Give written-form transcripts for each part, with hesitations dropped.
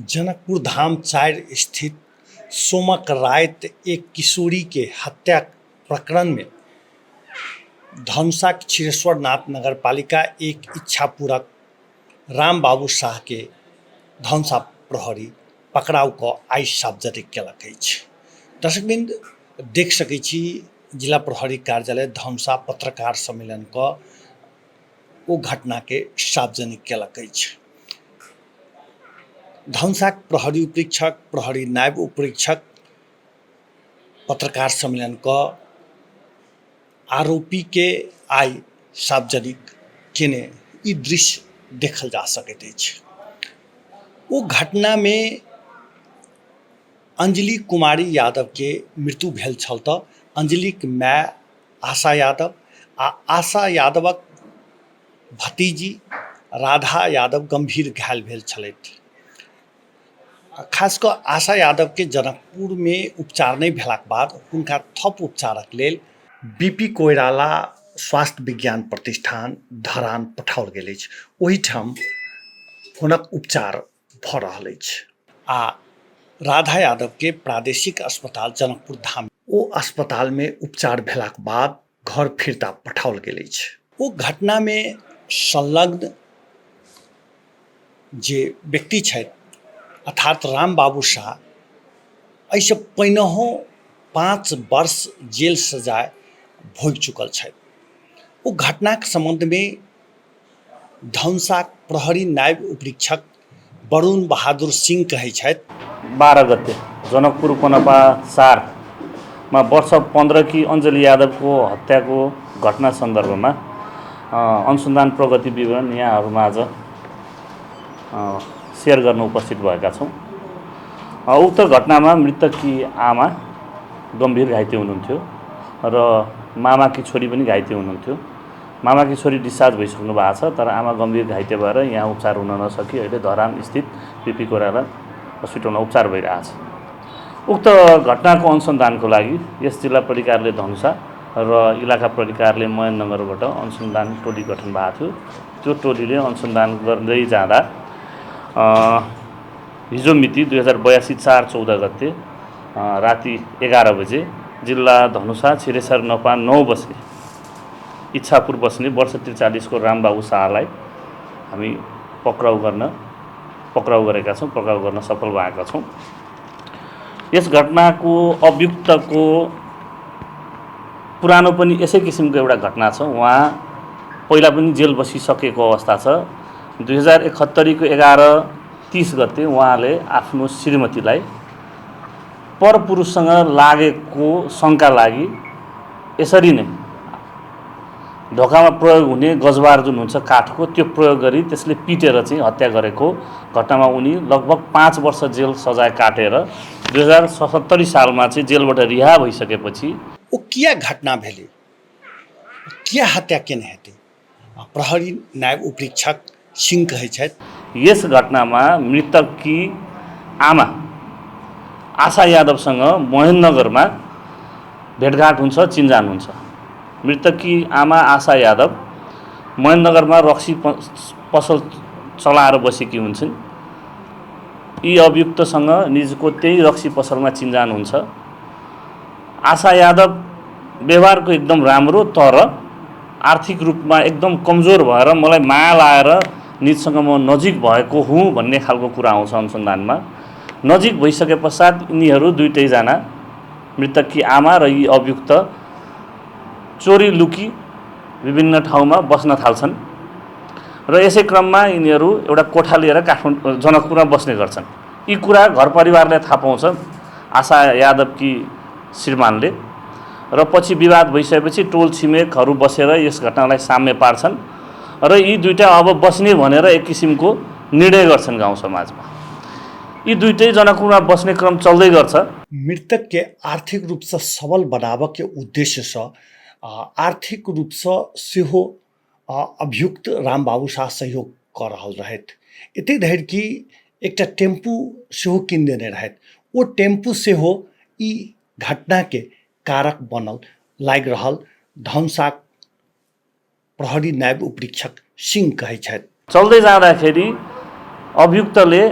जनकपुर धाम 4 स्थित सोमक रात एक किशोरी के हत्या प्रकरण में धनुषा क्षीरेश्वरनाथ नगर पालिका एक इच्छा पूरक राम बाबू शाह के धनुषा प्रहरी पकड़ाव को आई सार्वजनिक कयलक अछि। दर्शकबिंद देख सकै छी जिला प्रहरी कार्यालय धनुषा पत्रकार सम्मेलन को ओ घटना के सार्वजनिक कयलक अछि। धनुषा प्रहरी उपरीक्षक प्रहरी नायब उपरीक्षक पत्रकार सम्मेलन को आरोपी के आई सार्वजनिक केने ई दृश्य देखल जा सकैत अछि। ओ घटना में अंजलि कुमारी यादव के मृत्यु भेल छल तऽ अंजलि के माय आशा यादव आ आशा यादवक भतीजी राधा यादव गंभीर घायल भेल छलथि। खास कऽ आशा यादव के जनकपुर में उपचार नहीं भेलाक बाद हुनका थप उपचारक लेल बीपी कोइराला स्वास्थ्य विज्ञान प्रतिष्ठान धरान पठाओल गेल अछि। ओहिठाम हुनक उपचार भऽ रहल अछि आ राधा यादव के प्रादेशिक अस्पताल जनकपुर धाम ओ अस्पताल में उपचार भेलाक बाद घर फिरता पठाओल गेल अछि। ओ घटना में संलग्न जे व्यक्ति छथि अर्थात राम बाबू शाह एहिसँ पहिनहो 5 वर्ष जेल सजाय भोग चुकल छथि। ओ घटना के संबंध में धनुषा प्रहरी नायब उपरीक्षक वरुण बहादुर सिंह कहै छथि 12 गते जनकपुर पनपा 4 में वर्ष 15 की अंजलि यादव को हत्या को घटना संदर्भ में अनुसंधान प्रगति विवरण यहाँहरुमाझ शेयर गर्न उपस्थित भएका छौं। उक्त घटनामा मृतककी आमा गंभीर घाइते हुनुहुन्थ्यो र मामाकी छोरी पनि घाइते हुनुहुन्थ्यो। मामाकी छोरी डिस्चार्ज भइसक्नु भएको छ तर आमा गंभीर घाइते भएर यहाँ उपचार हुन नसकी अहिले धरान स्थित बीपी कोइराला हस्पिटलमा उपचार भइरहेछ। उक्त घटनाको अनुसन्धानको लागि यस जिल्ला प्रहरी कार्यालय धनुषा र इलाका प्रहरी कार्यालय महेन्द्रनगरबाट अनुसन्धान टोली गठन भएको थियो। त्यो टोलीले अनुसन्धान गर्दै जाँदा हिजो मिति 2082 4 14 गते राति 11 बजे जिल्ला धनुषा छिरेसर नपा 9 बस्ने इच्छापुर बस्ने वर्ष 43 को रामबाबु शाहलाई हामी पक्राउ गरेका छौं, पक्राउ गर्न सफल भएका छौं। यस घटनाको अभियुक्तको पुरानो पनि यसै किसिमको एउटा घटना छ। उहाँ पहिला पनि जेल बसिसकेको अवस्था छ। 2071 को 11:30 गते उहाँले आफ्नो श्रीमतीलाई परपुरुषसँग लागेको शंका लागि यसरी नै ढोकामा प्रयोग हुने गजबार जुन हुन्छ काठको त्यो प्रयोग गरी त्यसले पिटेर चाहिँ हत्या गरेको घटनामा उनी लगभग 5 वर्ष जेल सजाय काटेर 2077 सालमा चाहिँ जेलबाट रिहा भइसकेपछि ओ किया घटना भेलै, किया हत्या केने हेतै प्रहरी नायब उपरीक्षक सिंह कहै छथि यस घटनामा मृतककी आमा आशा यादवसँग महेन्द्रनगरमा भेटघाट हुन्छ, चिन्जान हुन्छ। मृतककी आमा आशा यादव महेन्द्रनगरमा रक्सी पसल चलाएर बसेकी हुन्छन्। यी अभियुक्तसँग निजको त्यही रक्सी पसलमा चिन्जान हुन्छ। आशा यादव व्यवहारको एकदम राम्रो तर आर्थिक रूपमा एकदम कमजोर भएर मलाई माया लाएर निजसँग म नजिक भएको हुँ भन्ने खालको कुरा आउँछ अनुसन्धानमा। नजिक भइसके पश्चात यिनीहरू दुईटैजना मृतककी आमा र यी अभियुक्त चोरी लुकी विभिन्न ठाउँमा बस्न थाल्छन् र यसै क्रममा यिनीहरू एउटा कोठा लिएर काठमाडौँ जनकपुरमा बस्ने गर्छन्। यी कुरा घर परिवारले थाहा पाउँछ आशा यादवकी श्रीमानले र पछि विवाद भइसकेपछि टोल छिमेकहरू बसेर यस घटनालाई साम्य पार्छन् र यी दुईटा अब बस्ने भनेर एक किसिमको निर्णय गर्छन् गाउँ समाजमा। यी दुईटै जनकपुरमा बस्ने क्रम चल्दै गर्छ। मृतक के आर्थिक रूप से सबल बनाबऽ के उद्देश्य से आर्थिक रूप से सेहो अभियुक्त राम बाबू शाह सहयोग कऽ रहल रहथि। एते धरि कि एकटा टेम्पू सेहो कीन देने रहथि। ओ टेम्पू सेहो ई घटना के कारक बनल लागि रहल धनुषा प्रहरी नायब उपरीक्षक सिंह कहै छथि। चल्दै जाँदाखेरि अभियुक्तले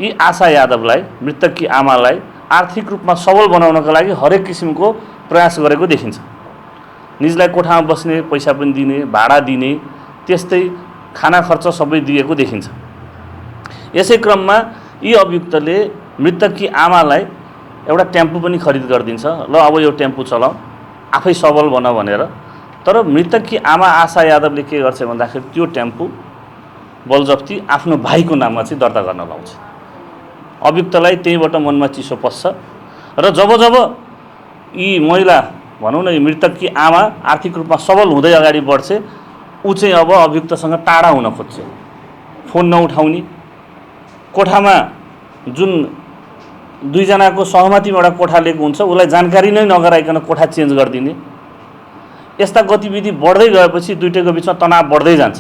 यी आशा यादवलाई मृतककी आमालाई आर्थिक रूपमा सबल बनाउनका लागि हरेक किसिमको प्रयास गरेको देखिन्छ। निजलाई कोठामा बस्ने पैसा पनि दिने, भाडा दिने, त्यस्तै खाना खर्च सबै दिएको देखिन्छ। यसै क्रममा यी अभियुक्तले मृतककी आमालाई एउटा टेम्पो पनि खरिद गरिदिन्छ, ल अब यो टेम्पो चलाऊ, आफै सबल बन भनेर। तर मृतककी आमा आशा यादवले के गर्छ भन्दाखेरि त्यो टेम्पो बलजफ्ती आफ्नो भाइको नाममा चाहिँ दर्ता गर्न लाउँछ। अभियुक्तलाई त्यहीबाट मनमा चिसो पस्छ र जब यी महिला भनौँ न यो मृतककी आमा आर्थिक रूपमा सबल हुँदै अगाडि बढ्छ, ऊ चाहिँ अब अभियुक्तसँग टाढा हुन खोज्छ। फोन नउठाउने, कोठामा जुन दुईजनाको सहमतिबाट कोठा लिएको हुन्छ उसलाई जानकारी नै नगराइकन कोठा चेन्ज गरिदिने, यस्ता गतिविधि बढ्दै गएपछि दुईटैको बिचमा तनाव बढ्दै जान्छ।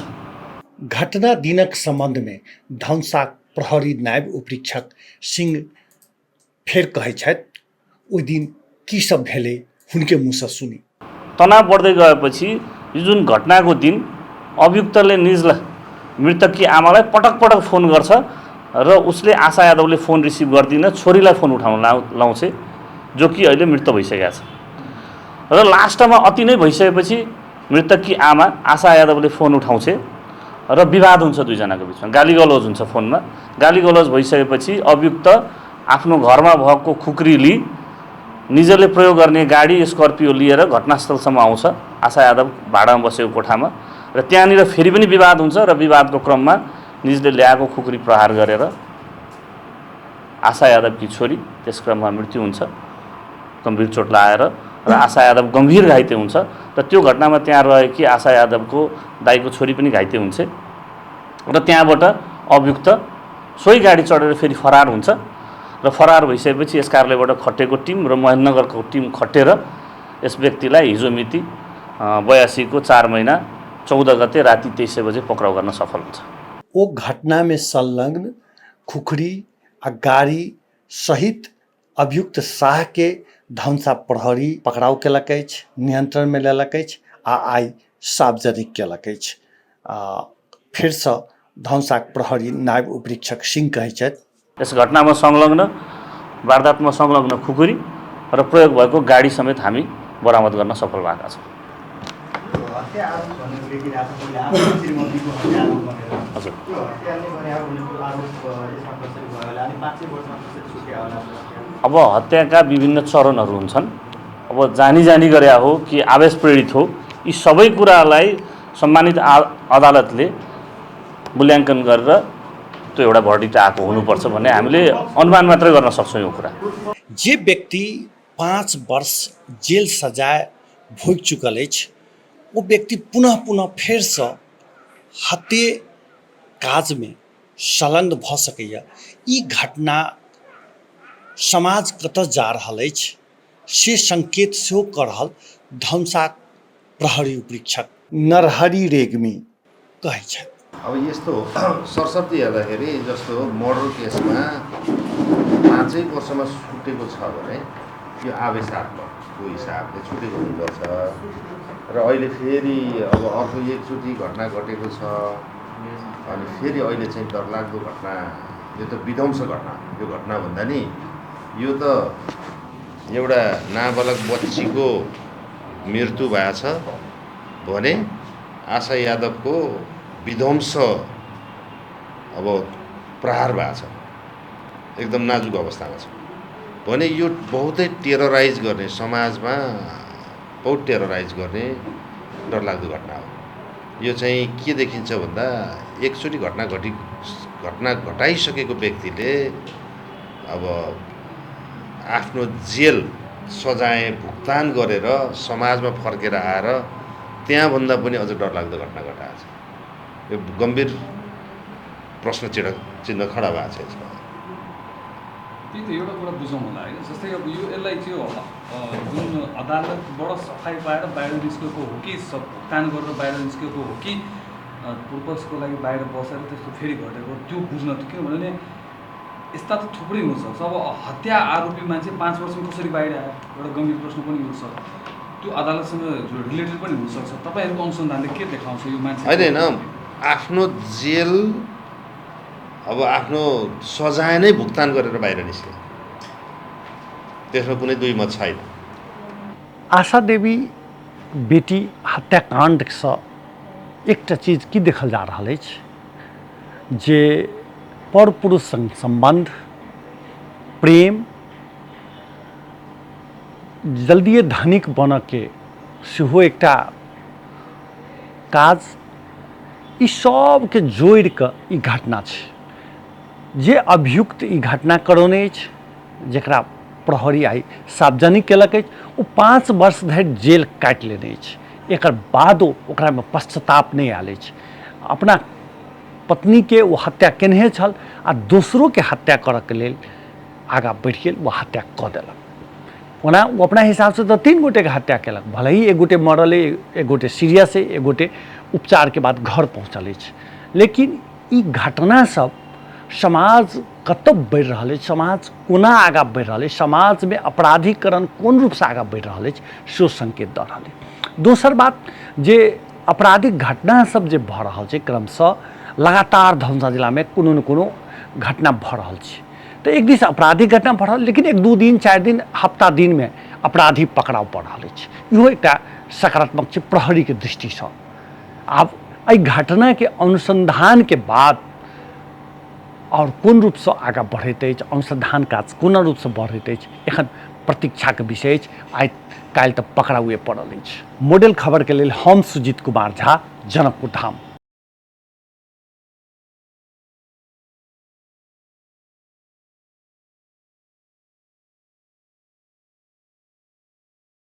घटना दिनक संबंध में धनसाक प्रहरी नायब उपरीक्षक सिंह फेर कहै छथि ओहि दिन की सब भेलै हुनके मुँहसँ सुनी। तनाव बढ्दै गएपछि यो जुन घटनाको दिन अभियुक्तले निजलाई मृतककी आमालाई पटक पटक फोन गर्छ र उसले आशा यादवले फोन रिसिभ गर्दिन, छोरीलाई फोन उठाउन लाउँछ, जो कि अहिले मृत भइसकेको छ। र लास्टमा अति नै भइसकेपछि मृतककी आमा आशा यादवले फोन उठाउँछ र विवाद हुन्छ दुईजनाको बिचमा, गालीगलौज हुन्छ फोनमा। गालीगलौज भइसकेपछि अभियुक्त आफ्नो घरमा भएको खुकुरी लिई निजले प्रयोग गर्ने गाडी स्कर्पियो लिएर घटनास्थलसम्म आउँछ, आशा यादव भाडामा बसेको कोठामा। र त्यहाँनिर फेरि पनि विवाद हुन्छ र विवादको क्रममा निजले ल्याएको खुकुरी प्रहार गरेर आशा यादवकी छोरी त्यस क्रममा मृत्यु हुन्छ, गम्भीर चोट लागेर। र आशा यादव गम्भीर घाइते हुन्छ र त्यो घटनामा त्यहाँ रहेकी आशा यादवको दाइको छोरी पनि घाइते हुन्छ। र त्यहाँबाट अभियुक्त सोही गाडी चढेर फेरि फरार हुन्छ र फरार भइसकेपछि यस कार्यालयबाट खटेको टिम र महेन्द्रनगरको टिम खटेर यस व्यक्तिलाई हिजो मिति 82 को 4 महिना 14 गते राति 23 बजे पक्राउ गर्न सफल हुन्छ। ओ घटना में संलग्न खुखरी आ गाड़ी सहित अभियुक्त शाह के धनसा प्रहरी पकड़ाव केलक अछि, नियंत्रण में लेलक अछि आ आई सार्वजनिक केलक अछि। फिरसँ धनसाक प्रहरी नायब उपरीक्षक सिंह कहै छथि यस घटनामा संलग्न वारदातमा संलग्न खुकुरी र प्रयोग भएको गाडी समेत हामी बरामद गर्न सफल भएका छौँ। अब हत्याका विभिन्न चरणहरू हुन्छन्। अब जानी गरे हो कि आवेश प्रेरित हो, यी सबै कुरालाई सम्मानित अदालतले मूल्याङ्कन गरेर त्यो एउटा भर्डिक्ट आएको हुनुपर्छ भन्ने हामीले अनुमान मात्रै गर्न सक्छौँ। यो कुरा जे व्यक्ति 5 वर्ष जेल सजाय भोग चुकल अछि वो व्यक्ति पुनः फेरसँ हत्या काज में संलग्न भ सकैया। ई घटना समाज कतऽ जा रहल अछि से संकेत सेहो कऽ रहल धनसाक प्रहरी उपरीक्षक नरहरी रेग्मी कहै छथि। अब यस्तो सरसर्ती हेर्दाखेरि जस्तो मर्डर केसमा 5 वर्षमा छुटेको छ भने यो आवेशात्मकको हिसाबले छुटेको हुनुपर्छ। र अहिले फेरि अब अर्को एकचोटि घटना घटेको छ अनि फेरि अहिले चाहिँ डरलाग्दो घटना, यो त विध्वंस घटना। यो घटना भन्दा नि यो त एउटा नाबालक बच्चीको मृत्यु भएको छ भने आशा यादवको विध्वंस अब प्रहार भएको छ, एकदम नाजुक अवस्थामा छ भने यो बहुतै टेरराइज गर्ने, समाजमा बहुत टेरराइज गर्ने डरलाग्दो घटना हो। यो चाहिँ के देखिन्छ भन्दा एकचोटि घटना घटाइसकेको व्यक्तिले अब आफ्नो जेल सजाय भुक्तान गरेर समाजमा फर्केर आएर त्यहाँभन्दा पनि अझ डरलाग्दो घटना घटाएको छ। यो गम्भीर प्रश्न चिन्ह खडा भएको छ यसमा। त्यही त एउटा कुरा बुझौँ होला होइन, जस्तै अब यो यसलाई त्यो जुन अदालतबाट सफाइ पाएर बाहिर निस्केको हो कि भुक्तान गरेर बाहिर निस्केको हो कि पूर्वजको लागि बाहिर बसेर त्यस्तो फेरि घटेको, त्यो बुझ्न त किनभने यस्ता त थुप्रै हुनसक्छ। अब हत्या आरोपी मान्छे 5 वर्षमा कसरी बाहिर आयो, एउटा गम्भीर प्रश्न पनि हुनसक्छ, त्यो अदालतसँग रिलेटेड पनि हुनसक्छ। तपाईँहरूको अनुसन्धानले के देखाउँछ यो मान्छे होइन आफ्नो जेल अब आफ्नो सजाय नै भुक्तान गरेर बाहिर निस्के। त्यसमा कुनै दुई मत छैन। आशा देवी बेटी हत्याकाण्डसँ एकटा चीज की देखल जा रहल अछि जे पर पुरुष संग संबंध, प्रेम, जल्दिए धनिक बनके सेहो एकटा काज, ई सबके जोड़ि कऽ ई घटना छै। जे अभियुक्त ई घटना करौने अछि, जकरा प्रहरी आई सार्वजनिक केलक अछि, ओ 5 वर्ष धरि जेल काटि लेने अछि। एकर बादो ओकरामे पश्चाताप नहि आयल अछि। अपना पत्नीके ओ हत्या केनहे छल आ दोसरोके हत्या करऽके लेल आगाँ बढ़ि गेल, ओ हत्या कऽ देलक। ओना ओ अपना हिसाबसँ तऽ 3 गोटेके हत्या केलक, भले ही एक गोटे मरल अइ, एक गोटे सीरियस अइ, एक गोटे उपचारके बाद घर पहुँचल अछि। लेकिन ई घटना सब समाज कतऽ बढ़ि रहल अछि, समाज कोना आगाँ बढ़ि रहल अछि, समाजमे अपराधीकरण कोन रूपसँ आगाँ बढ़ि रहल अछि, सेहो संकेत दऽ रहल अछि। दोसर बात जे आपराधिक घटना सब जे भऽ रहल छै क्रमशः लगातार धनुषा जिलामे कोनो ने कोनो घटना भऽ रहल छै। तऽ एक दिस आपराधिक घटना भऽ रहल, लेकिन 1-2 दिन 4 दिन हफ्ता दिनमे अपराधी पकड़ाव पड़ रहल अछि। इहो एकटा सकारात्मक छै प्रहरीके दृष्टिसँ। आब एहि घटनाके अनुसन्धानके बाद और कोन रूपसँ आगाँ बढ़ैत अछि, अनुसन्धान काज कोना रूपसँ बढ़ैत अछि, एखन प्रतीक्षाके विषय अछि। आइ काल्हि तऽ पकड़ाउए पड़ल अछि। मॉडल खबरके लेल हम सुजीत कुमार झा, जनकपुर धाम।